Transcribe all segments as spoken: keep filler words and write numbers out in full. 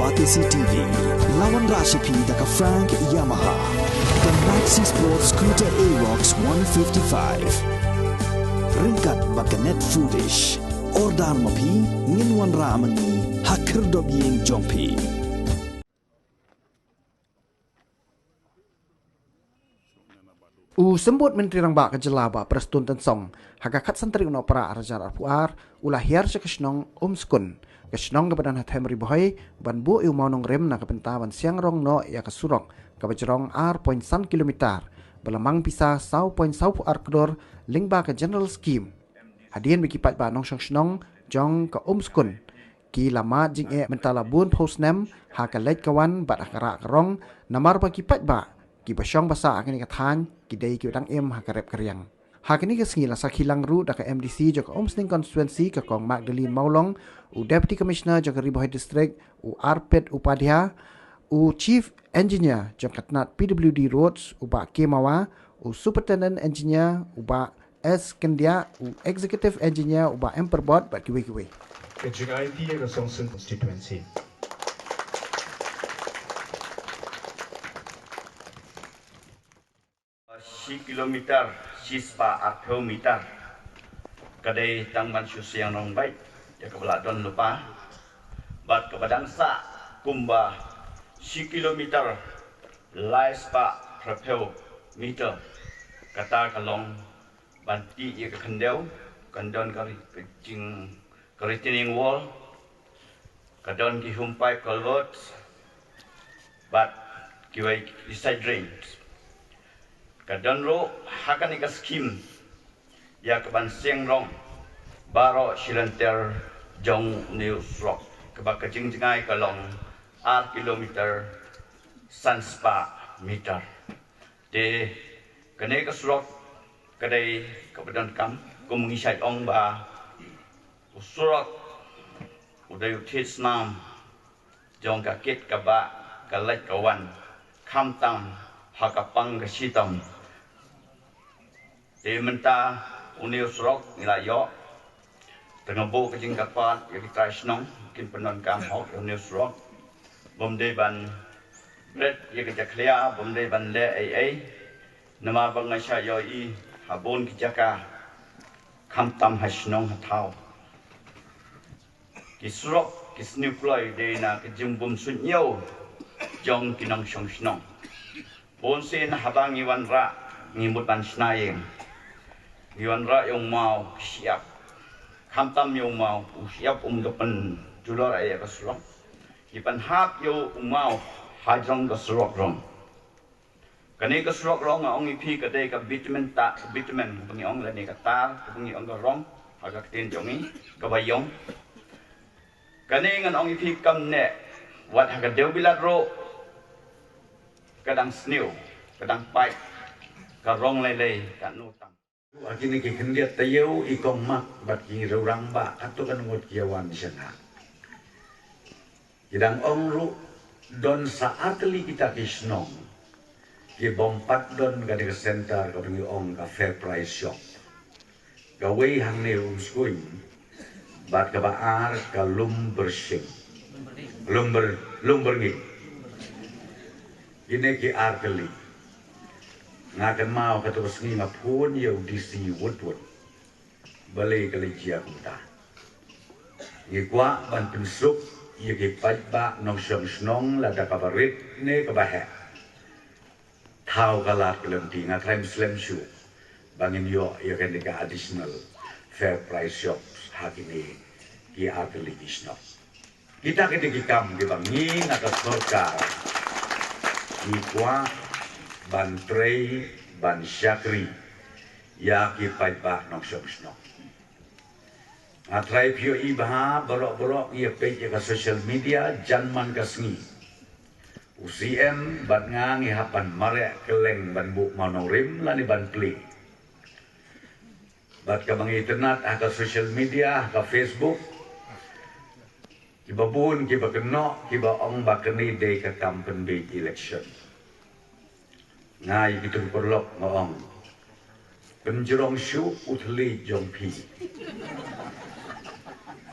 R T C T V, la wanrah sha phi da ka Frank Yamaha, ka Maxi Sport Scooter Aerox one fifty-five. Ryngkat bad ka Net Foodish. Order ma phi, ngin wanrah ma ngi ha khyrdop ïing jong phi. U Symbud Myntri Rangbah ka jylla Bah Prestone Tynsong, ha ka khatsan tarik u Nohprah arhajar arphew ar, u la hiar sha ka shnong Umskun, ka shnong kaba don ha Them Ri Bhoi, ban buh ïa u mawnongrim na ka bynta ban siang rong noh ïa ka surok kaba jrong ar point san kilometer, ba la mang pisa saw point saw phew ar klur lyngba ka General Scheme. Hadien ba ki paidbah nongshong shnong jong ka Umskun ki la mad jingeh mynta la bun phew snem ha ka leit ka wan bad ha ka rah ka rong, namar ba ki paidbah kiba shong ba sah ha kane ka thaiñ ki dei kiba dang im ha ka rep ka riang. Ha kane ka sngi la sakhi lang ruh da ka M D C jong ka Umsning Constituency, ka Kong Magdalene Mawlong, u Deputy Commissioner jong ka Ri Bhoi District, u Arpit Upadhyay, u Chief Engineer jong ka tnat P W D Roads, u Bah K Mawa, u Superintendent Engineer, u Bah S Kyndiah, u Executive Engineer, u Bah M Pyrbot, bad kiwei kiwei. Ka jingaiphie ka Songsing Constituency. Shi kilometer, shi spah arphew meter. Ka dei tang ban shu siang rong beit ïa kaba la don lypa. Bad kaba dang sah kumba shi kilometer, lai spah phraphew meter. Kata ka long ban tih ïa ka khyndew, kan don ka ri-, ka jing, ka retaining wall, ka don ki home pipe culverts, bad kiwei ki side drains. Ka don ruh ha kane ka scheme ïa ka ban siang rong baroh shi lynter jong une u surok, kaba ka jingjngai ka long ar kilometer, san spah meter. Te kane ka surok ka dei kaba donkam, kum ngi shait ong ba u surok u dei u thied snam jong ka kit ka bah, ka leit ka wan, khamtam ha ka pang ka shitom. Te mynta une u surok ngi la ïoh, te nga buh ka jingkyrpad ïa ki trai shnong kin pyndonkam hok ïa une u surok. Bym dei ban bret ïa ka jakhlia, bym dei ban leh ei ei. Namar ba nga shah ïohi ha bun ki jaka, khamtam ha shnong ha thaw, ki surok ki sniew kloi dei na ka jingbymsuidñiew jong ki nongshong shnong. Bunsien haba ngi wanrah, ngi mut ban shna ïing, ngi wanrah ïa u maw ki shyiap. Khamtam ïa u maw, u shyiap um da pynjulor ïa ka surok. Ngi pynhap ïa u maw hajrong ka surok rong. Kane ka surok rong nga ong ïa phi ka dei ka bitumen, ta, ka bitumen kaba ngi ong, lane ka tar kaba ngi ong ka rong ha ka ktien jong ngi, kaba ïong. Kane ngan ong ïa phi kam neh, wat ha ka Dewbilat ruh ka dang sniew, ka dang pait, ka rong lei lei katno tam. Ha kine ki khyndiat taïew, i kong Mak bad ki rangbah katto katne ngut ki ïa wan sha nga. Ki dang ong ruh, don sa artylli kita ki shnong kibym pat don kane ka center kaba ngi ong ka Fair Price Shop. Kawei hangne Umskun, bad kaba ar ka Lumbershing. Lumber, Lumberngin. Kine ki artylli. Nga kynmaw katto ka sngi nga phone ïa u D C Woodward. Balei ka la jia kumta? Ngi kwah ban pynsuk ïa ki paidbah nongshong shnong, lada kaba rit ne kaba heh. Thaw ka lad ka lynti, nga tharai ym slem shuh ba ngin ïoh ïa kane ka additional Fair Price Shops ha kine ki artylli ki shnong. Kita kine ki kam kiba ngi na ka sorkar ngi kwah ban trei, ban shakri ïa ki paidbah nongshong shnong. Nga tharai phi ïohi bha, baroh baroh ngi ïa peit ïa ka social media jan man ka sngi. U C M bad nga ngi hap ban mareh kylleng ban buh mawnongrim lane ban plie. Bad kaba ngi itynnad ha ka social media, ha ka Facebook, kiba bun kiba kynnoh, kiba ong ba kane dei ka kam pynbiej election. Nga ïa kito ki paralok nga ong, pynjrong shuh u thylliej jong phi.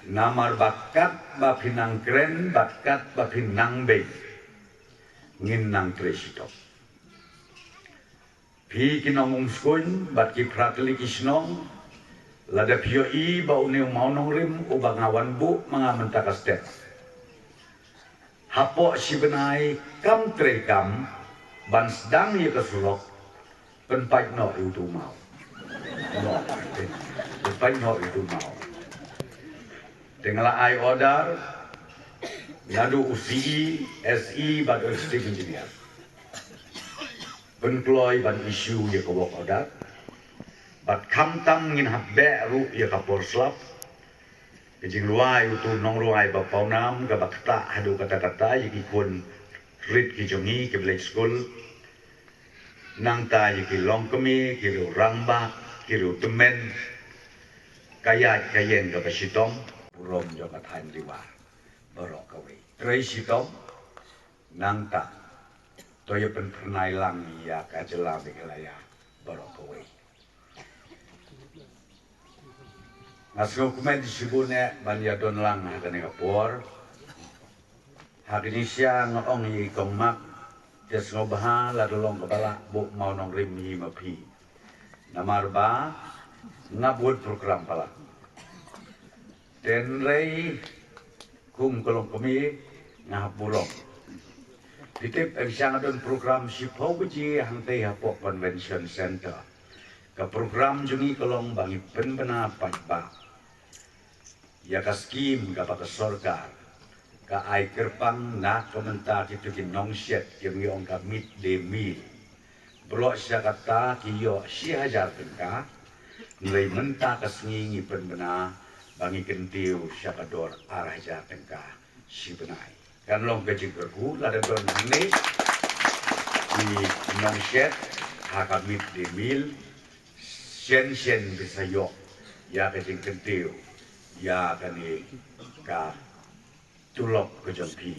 Namar ba katba phi nang kren bad katba phi nang bei, ngin nang trei shitom. Phi ki nongumskuin bad ki phra tylli ki shnong, lada phi ïohi ba une u mawnongrim uba nga wan buh ma nga mynta ka step, hapoh shi bnai kam treikam ban sdang ïa ka surok, pynpait noh ïa utu u maw. Noh, pynpait noh ïa utu u maw. Te nga la ai order naduh u C E, S E bad u Assistant Engineer, pynkloi ban issue ïa ka work order. Bad khamtam ngin hap beh ruh ïa ka por slap. Ka jingrwai utu u nongrwai ba pawnam kaba ktah haduh katta katta ïa ki khun rit ki jong ngi ki village school. Nangta ïa ki longkmie, ki riew rangbah, ki riew tymmen, ka ïaid ka ïeng kaba shitom, burom jong ka thaiñ Riwar baroh kawei. Trei shitom, nangta to ïa pynphyrnai lang ïa ka jylla Meghalaya baroh kawei. Nga sngewkmen shibun eh ban ïa don lang ha kane ka por. Ha ka jingshisha nga ong ïa i Kong Mak, te sngewbha lada long kaba lah buh mawnongrim hi ma phi. Namar ba ngab wut program palat. Te hynrei kum ka longkmie nga hap burom. Phi tip, eh, sha nga don program shiphew baje hangtei hapoh Convention Centre. Ka program jong ngi ka long ba ngi pynbna paidbah ïa ka skim kaba ka sorkar ka ai kyrpang na ka bynta kito ki nongshet, ki ngi ong ka mid day meal. Baroh sha kata ki ïoh shi hajar tyngka. Hynrei mynta ka sngi ngi pynbna ba ngi kyntiew sha ka dor ar hajar tyngka shi bnai. Kan long ka jingkyrkhu lada don hangne ki nongshet ha ka mid day meal, shen shen ki sa ïoh ïa ka jingkyntiew ïa kane ka tulop ka jong phi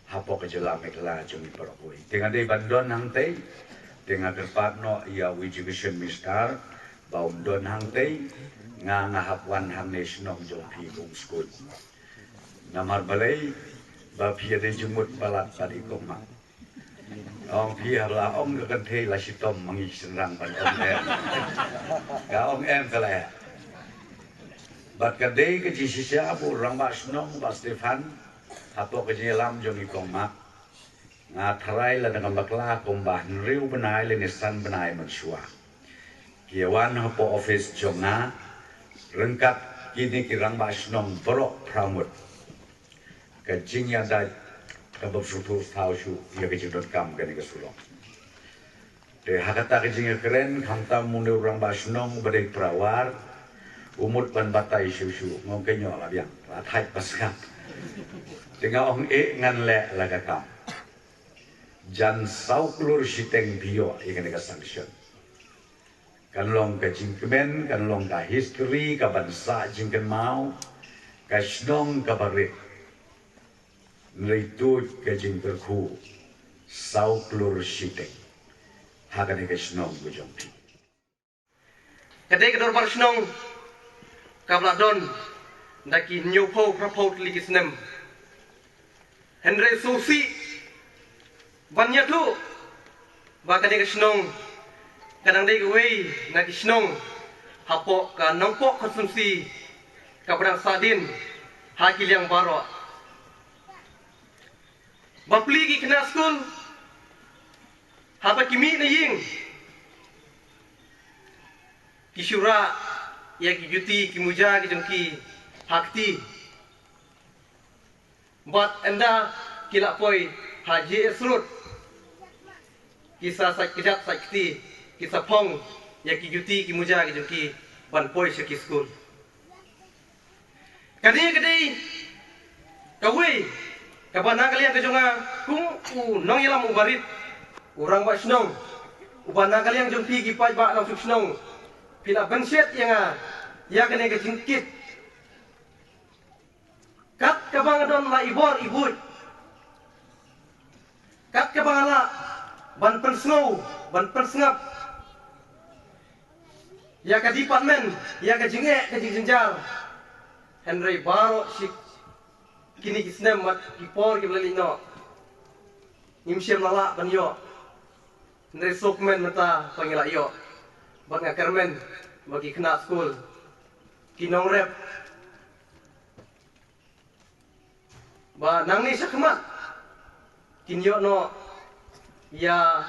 hapoh ka jylla Meghalaya jong ngi baroh kawei. Te nga dei ban don hangtei, te nga kyrpad noh ïa u Education Minister ba un don hangtei, nga nga hap wan hangne shnong jong phi kumskut. Namar balei? Ba phi ïa dei jingmut palat bad i Kong Mak. Ong phi ha la ong ka kynthei la shitom ma ngi shynrang ban ong em. Ka ong em ka la eh. Bad ka dei ka jingshisha ba u rangbah shnong Bah Stephan, hapoh ka jingïalam jong i Kong Mak, nga tharai lada ngam bakla kumba hynriew bnai lane san bnai mynshuwa, ki ïa wan hapoh office jong nga ryngkat kine ki rangbah shnong baroh phra ngut. Ka jingïadei kaba sngewthuh shuh ïa ka jingdonkam kane ka surok. Te ha kata ka jingïakren, khamtam une u rangbah shnong ba dei para war u mut ban batai shuh shuh, nga ong, kynnoh la biang, la thait ba sngap. Te nga ong, eh, ngan leh la ka kam. Jan saw klur shiteng phi ïoh ïa kane ka sanction. Kan long ka jingkmen, kan long ka history kaban sah jingkynmaw, ka shnong kaba rit. Hynrei tuid ka jingkyrkhu saw klur shiteng ha kane ka shnong ka jong phi. Ka dei ka dorbar shnong kaba la don da ki hynñiewphew phraphew tylli ki snem. Hynrei sngewsih ban ïathuh ba kane ka shnong ka dang dei kawei na ki shnong hapoh ka Nongpoh constituency kaba dang sahdien ha ki liang baroh. Bapli ki khynnah skul haba ki mih na ïing, ki shu rah ïa ki juti ki muja ki jong ki ha kti. Bad ynda ki la poi ha J S Road, ki sa sait kjat sait kti, ki sa phong ïa ki juti ki muja ki jong ki ban poi sha ki skul. Kane ka dei kawei kaba na ka liang ka jong nga kum u nongïalam uba rit, u rangbah shnong, uba na ka liang jong phi ki paidbah nongshong shnong, phi la bynshet ïa nga ïa kane ka jingkit. Kat kaba nga don la i bor i buit, kat kaba nga lah ban pynsngew, ban pynsngap ïa ka department, ïa ka jingeh, ka jingjynjar, Hynrei baroh shi kine ki snem bad ki por kiba la leit noh, ngim shym la lah ban ïoh. Hynrei sngewkmen mynta ba ngi la ïoh. Bad nga kyrmen ba ki khynnah skul, ki nongrep, ba nangne shakhmat kin ïoh noh ïa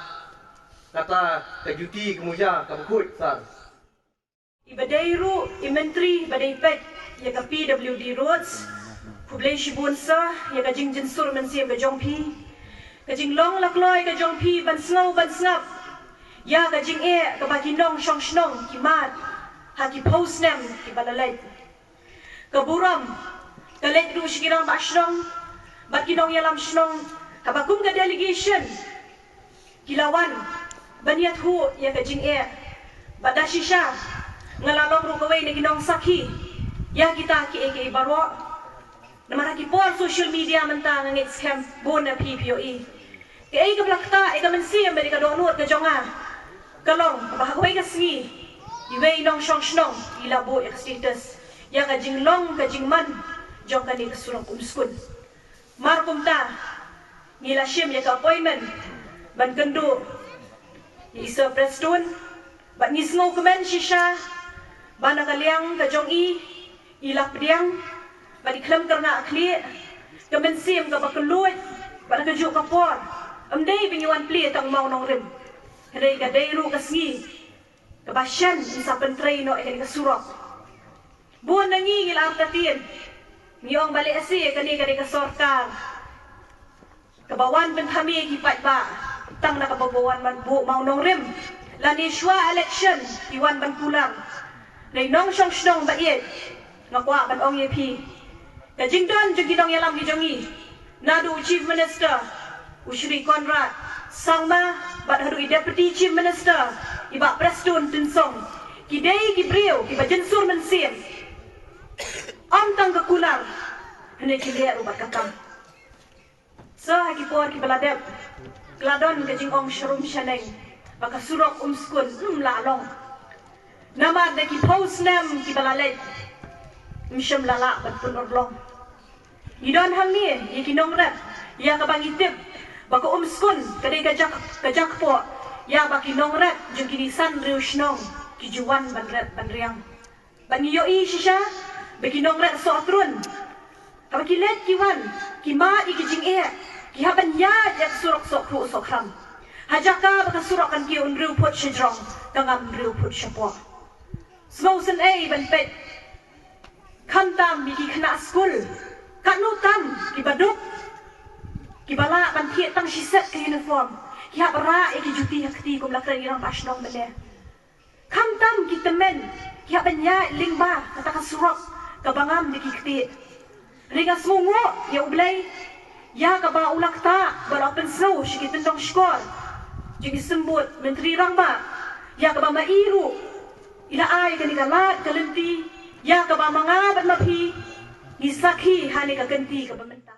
kata ka juti ka muja kaba khuid sar. I ba dei ruh i myntri ba dei peit ïa ka P W D Roads, khublei shibun sa ïa ka jingjynsur mynsiem ka jong phi, ka jinglong la kloi ka jong phi ban sngew ban sngap ïa ka jingeh kaba ki nongshong shnong ki mad ha ki phew snem kiba la leit. Ka burom ka leit ruh sha ki rangbah shnong bad ki nongïalam shnong, kaba kum ka delegation ki la wan ban ïathuh ïa ka jingeh. Bad da shisha nga la long ruh kawei na ki nongsakhi ïa kita kiei kiei baroh. Namar ha ki por social media mynta nga ngeit skhem bun na phi phi ïohi. Kaei kaba la ktah ïa ka mynsiem bad ïa ka dohnud ka jong nga ka long ba ha kawei ka sngi iwei i nongshong shnong i la buh ïa ka status ïa ka jinglong ka jingman jong kane ka surok Umskun. Mar kumta ngi la shim ïa ka appointment ban kynduh ïa i Sir Prestone bad ngi sngewkmen shisha ba na ka liang ka jong i, i la pdiang bad i khlem kyrngah khlieh. Ka mynsiem kaba kylluid bad na kajuh ka por ym dei ba ngi wan plie tang mawnongrim, hynrei ka dei ruh ka sngi kaba shen in sa pyntrei noh ïa kane ka surok. Bun na ngi ngi la artatien, ngi ong ba lehse kane ka dei ka sorkar kaba wan ban thame ki paidbah, tang na kaba wan ban buh mawnongrim lane shuwa election ki wan ban kular. Dei nongshong shnong ba ïeit, nga kwah ban ong ïa phi, ka jingdon jong ki nongïalam ki jong ngi, naduh u Chief Minister u Shri Conrad Sangma bad haduh i Deputy Chief Minister i Bah Prestone Tynsong, ki dei ki briew kiba jynsur mynsiem. Ym tang ka kular, hynrei ki leh ruh bad ka kam. Sa ha ki por kiba la dep, ka la don ka jingong sharum shaneng ba ka surok Umskun ym lah long. Namar da ki phew snem kiba la leit ym shym la lah ban pynurlong. Ngi don hangne ïa ki nongrep ïa kaba ngi tip ba ka Umskun ka dei ka jak, ka jakpoh ïa ba ki nongrep jong kine san riew shnong ki ju wan ban rep ban riang. Ba ngi ïohi shisha ba ki nongrep Sohtrun, haba ki leit ki wan, ki mad ïa ki jingeh, ki hap ban ïaid ïa ka surok Sohkhruh Sohkhram. Ha jaka ba ka surok kan kiew hynriew phut shajrong, ka ngam hynriew phut shapoh. Sngewsynei ban peit, khamtam ïa ki khynnah skul, katno tam kiba duk, kiba lah ban thied tang shi set ka uniform, ki hap rah ïa ki juti ha kti kum la kren ki rangbah shnong mynne. Khamtam ki tymmen ki hap ban ïaid lyngba kata ka surok kaba ngam da ki kti. Hynrei nga sngewnguh ïa U Blei ïa kaba u la ktah bad la pynsngew sha ki tyndong shkor jong i Symbud Myntri Rangbah, ïa kaba ma i ruh i la ai kane ka lad ka lynti ïa kaba ma nga bad ma phi ngi sakhi ha kane ka kynti kaba mynta.